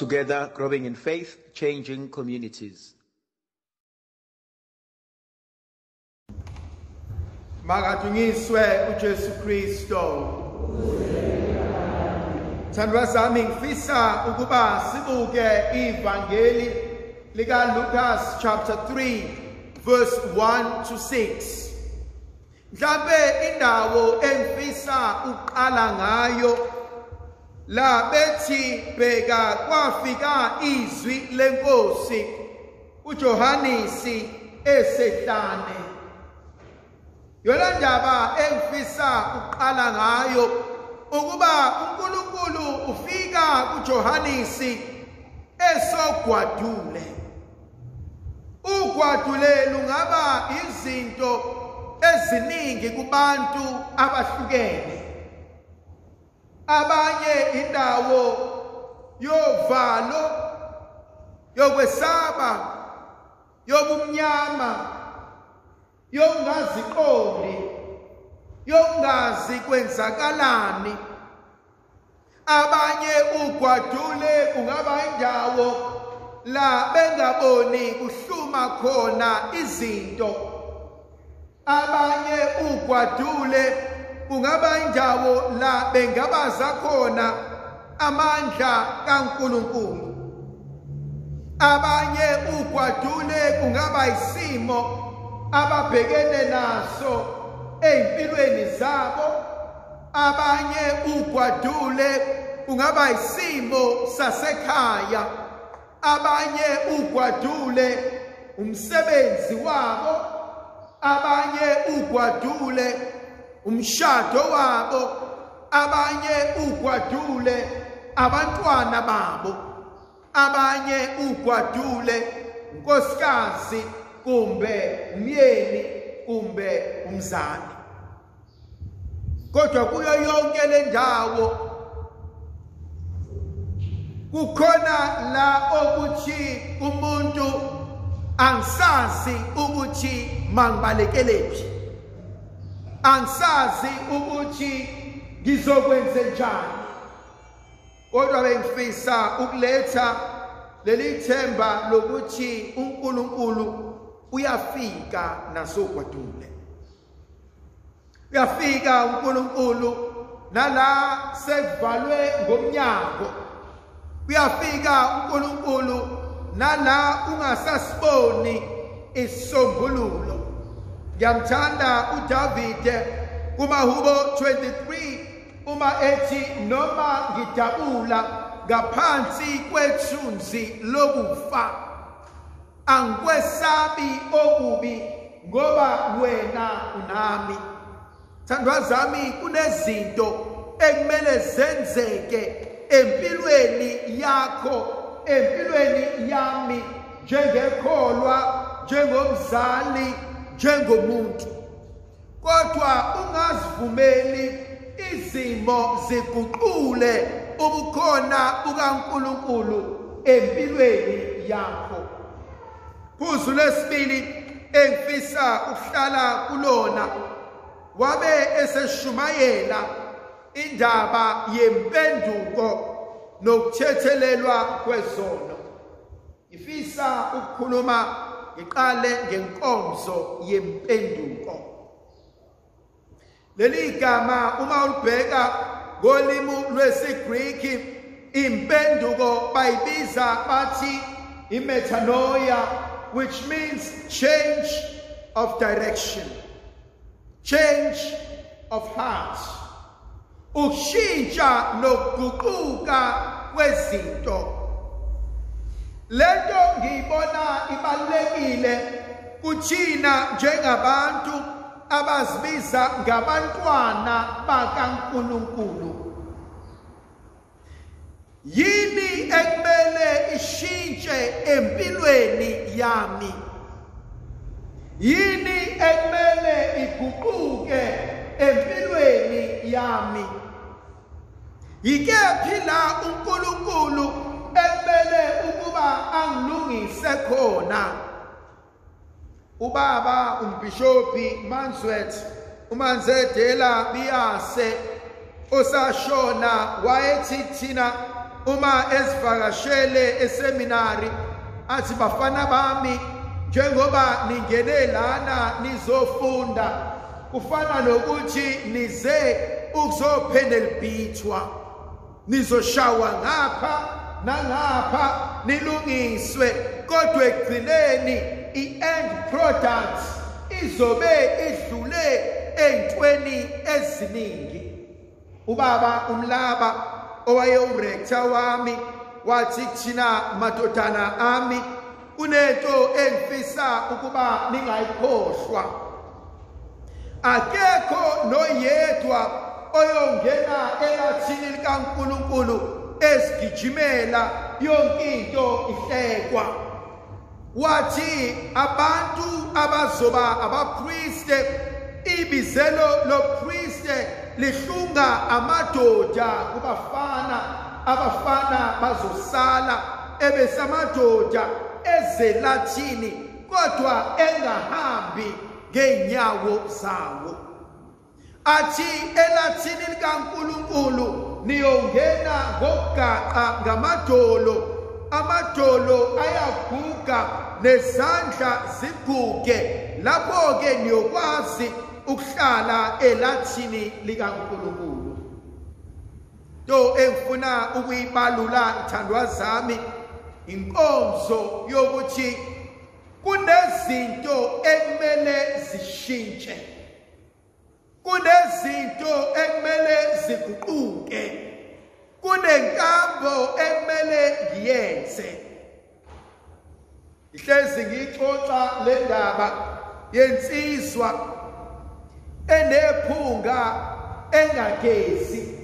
Together, growing in faith, changing communities. Makadunyiswe uJesu Kristo. Thandwa sami, ngifisa ukuba sibuke ivangeli lika Lucas chapter 3 verse 1 to 6. Mhlambe indawo engifisa uqala ngayo la bethi bheka kwafika izwi lenkosi uJohanisi esehlane. Yona ndaba engifisa uqala ngayo ukuba uNkulunkulu ufika kuJohanisi esogwadule. Ugwadule lungaba izinto eziningi kubantu abahlukene. Abanye indawo yovalo, yokwesaba, yobumnyama, yokungaziqondi, yokungazi kwenzakalani. Abanye ugwadule kungaba indawo la bengaboni kuhluma khona izinto. Abanye ugwadule kungaba indawo la bengabaza khona amandla kaNkulunkulu. Abanye ugwadule kungaba isimo ababhekene naso empilweni zabo. Abanye ugwadule kungaba isimo sasekhaya. Abanye ugwadule umsebenzi wabo. Abanye ugwadule umshado wabo. Abanye ugwadule abantwana babo. Abanye ugwadule unkosikazi kumbe umyeni kumbe umzali. Kodwa kuyo yonke le ndawo kukhona la okuthi umuntu angisazi ukuthi mangibalekelephi, angisazi ukuthi ngizokwenza njani. Kodwa bengifisa ukuletha leli themba lokuthi uNkulunkulu uyafika nasogwadule. Uyafika uNkulunkulu nala sekuvalwe ngomnyango. Uyafika uNkulunkulu nala ungasasiboni isisombululo. Ngiyamthanda uDavide kumahubo 23 uma ethi noma ngidabula ngaphansi kwethunzi lokufa, angikwesabi okubi ngoba wena unami. Thandwa zami, kunezinto ekumele zenzeke empilweni yakho, empilweni yami, njengekholwa, njengomzali, njengomuntu. Kodwa ungazivumeli izimo ziguqule ubukhona bukaNkulunkulu empilweni yakho. Phuzu lesibili engifisa ukuhlala kulona, wabe eseshumayela indaba yempenduko nokuthethelelwa kwezono. Ngifisa ukukhuluma ngiqale ngenkonzo yempenduko. Leli gama uma ulibheka ngolimi lwesiGriki, impenduko bayibiza bathi imetanoia, which means change of direction, change of heart, ukushintsha nokuguquka kwezinto. Lento ngiyibona ibalulekile kuthina njengabantu abazibiza ngabantwana bakaNkulunkulu. Yini ekumele ishintshe empilweni yami? Yini ekumele iguquke empilweni yami? Yikephi la uNkulunkulu ekumele ukuba angilungise khona? Ubaba umbhishobhi Manzwet uManzedela Biyase osashona wayethi thina uma esivakashele eseminari athi, bafana bami, njengoba ningene lana nizofunda, kufana nokuthi nize ukuzophenelibhithwa, nizoshawa ngapha nangapha nilungiswe, kodwa ekugcineni i-end product izobe idlule ey'ntweni eziningi. Ubaba uMlaba owayewurector wami wathi kuthina, madodana ami, kunento engifisa ukuba ningayikhohlwa, akekho noyedwa oyongena elathini likaNkulunkulu esigijimela yonke into ihlekwa. Wathi abantu abazoba abapriste, ibizelo lopriste lihlunga amadoda kubafana, abafana bazosala ebesamadoda ezelathini kodwa engahambi ngeenyawo zawo. Athi elathini likaNkulunkulu niyongena ngokugaqa ngamadolo, amadolo ayaguga nezandla ziguge, lapho-ke niyokwazi ukuhlala elathini likaNkulunkulu. To engifuna ukuyibalula, ithandwa zami, inkonzo yokuthi kunezinto ekumele zishintshe, kunezinto ekumele ziguquke, kunenkambo ekumele ngiyenze. Ihlezi ngiyixoxa le ndaba yensizwa enephunga engagezi,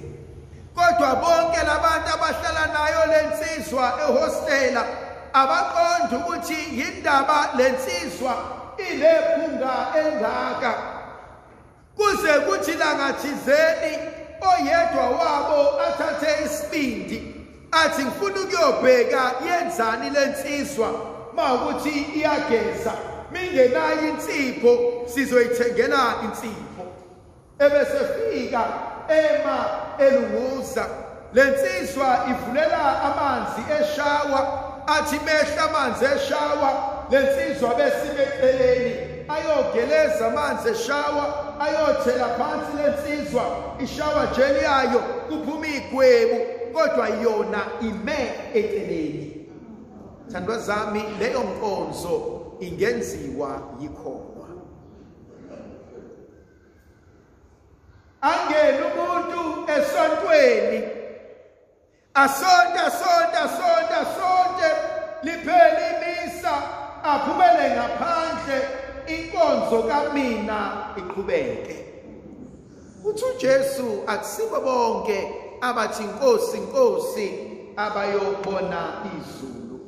kodwa bonke labantu abahlala nayo lensizwa ehostela abaqonda ukuthi yindaba lensizwa inephunga engaka. Kuze kuthi langathizeni oyedwa wabo athathe isibindi athi ngifuna ukuyobheka yenzani lensizwa, mawukuthi iyageza, mingenayo insipho sizoyithengela insipho. Ebese fika ema elunguza, lensizwa ivulela amanzi eshawa, athi mehla amanzi eshawa, lensizwa besime eceleni ayogeleza amanzi eshawa, ayothela phansi lensizwa ishawa jeli yayo, kuphuma igwebu, kodwa yona ime eceleni. Thandwa zami, leyo nkonzo ingenziwa yikholwa. Angena umuntu esontweni, asonte asonte asonte asonte, liphele imisa, aphumele ngaphandle, inkonzo kamina iqhubeke. Uthi uJesu akusibo bonke abathi Nkosi Nkosi abayobona izulu.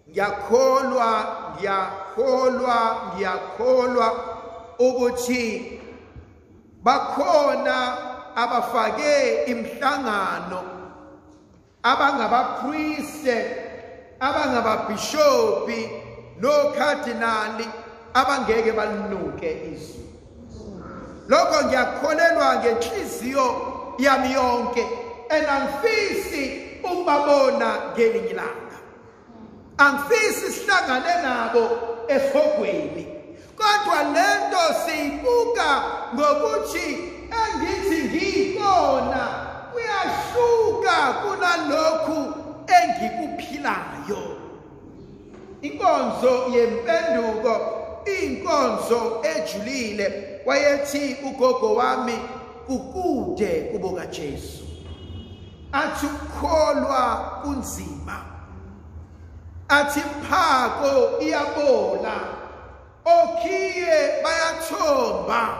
Ngiyakholwa, ngiyakholwa, ngiyakholwa ukuthi bakhona abafake imihlangano, abangabapriste, abangababhishopi nokardinali abangeke balinuke izulu. Lokho ngiyakholelwa ngenhliziyo yami yonke, and angifisi ukubabona ngelinye ilanga, angifisi sihlangane nabo esihogweni, kodwa lento siyibuka ngokuthi engithi ngiyibona kuyahluka kunalokhu engikuphilayo. Inkonzo yempenduko, inkonzo ejulile. Wayethi ugogo wami, kukude kubo kaJesu. Athi ukukholwa kunzima, athi imphako iyabola, okhiye bayathomba.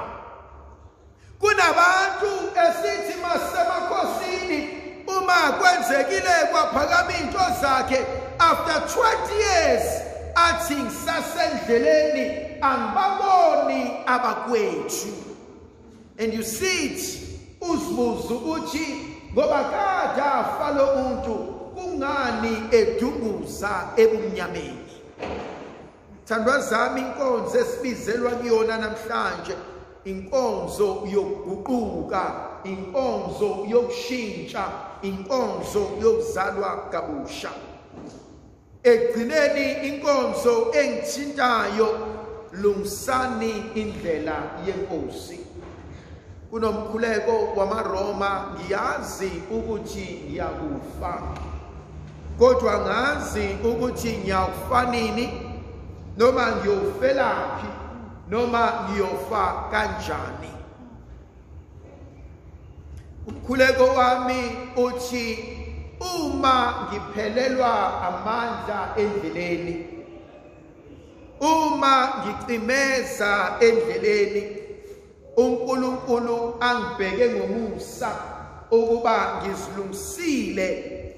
Kunabantu esithi masemakhosini uma kwenzekile kwaphakama into zakhe after 20 years athi ngisasendleleni angibaboni abakwethu. And you see it, uzibuza ukuthi ngoba kade afa lo muntu kungani edunguza ebumnyameni. Thandwa zami, inkonzo esibizelwa kuyona namhlanje Inkonzo yokuguquka, inkonzo yokushintsha, inkonzo yokuzalwa kabusha. Ekugcineni inkonzo engithintayo, lungisani indlela yenkosi. Kunomkhuleko wamaRoma, ngiyazi ukuthi ngiyakufa, kodwa ngazi ukuthi ngiyakufa nini, noma ngiyofelaphi, noma ngiyofa kanjani. Umkhuleko wami uthi uma ngiphelelwa amandla endleleni, uma ngicimeza endleleni, uNkulunkulu angibheke ngomusa ukuba ngizilungisile,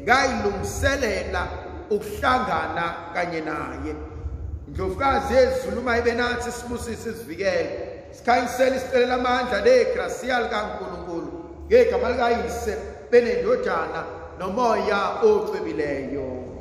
ngayilungiselela ukuhlangana kanye naye. Indlovukazi yezulu mayibe nathi, sibusise, sivikele, sikhanyisele, isicelela amandla legrasiya likaNkulunkulu ngegama likaYise benendodana nomoya ocwebileyo.